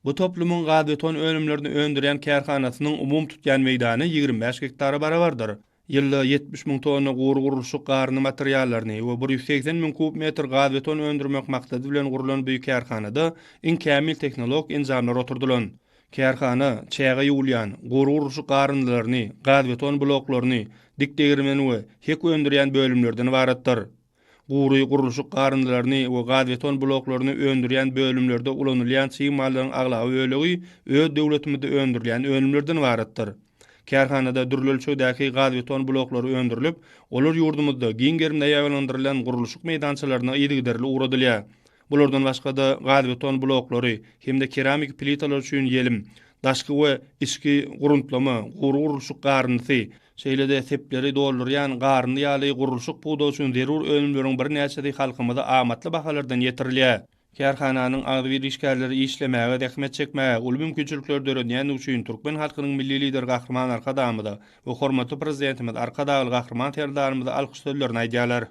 Bu toplumyň gazbeton önümlerini öndürýän kärhanasynyň umumy tutýan meýdany 25 gektara barabardyr. Ýylda 70 müň tonna gury gurluşyk garyndy materiallaryny we 180 müň kub metr gazbeton öndürmek maksady bilen gurlan bu kärhanada iň kämil tehnologik enjamlar oturdylan. Kärhana çäge ýuwulýan, gury gurluşyk garyndylaryny, gazbeton bloklaryny, dik degirmen we hek öndürýän bölümlerden ybaratdyr. Gury gurluşyk garyndylaryny we gazbeton bloklaryny öndürýän bölümlerde ulanylýan çig mallaryň aglaba bölegi öz döwletimizde öndürilýän önümlerden ybaratdyr. Kärhanada dürli ölçegdäki gazbeton bloklary öndürilip, olar ýurdumyzda giň gerimde ýaýbaňlandyrylan gurluşyk meýdançalaryna yzygiderli ugradylýar. Bulardan başga-da, gazbeton bloklary hem-de keramiki plitalar üçin ýelim, daşky we içki gruntlama, gury gurluşyk garyndysy, şeýle-de sepleri doldurýan garyndy ýaly gurluşyk pudagy üçin zerur önümleriň birnäçesi halkymyza amatly bahalardan ýetirilýär. Kärhananyň agzybir işgärleri işlemäge, zähmet çekmäge uly mümkinçilikleri döredýändigi üçin türkmen halkynyň Milli Lideri Gahryman Arkadagymyza we hormatly Prezidentimiz Arkadagly Gahryman Serdarymyza alkyş sözlerini aýdýarlar.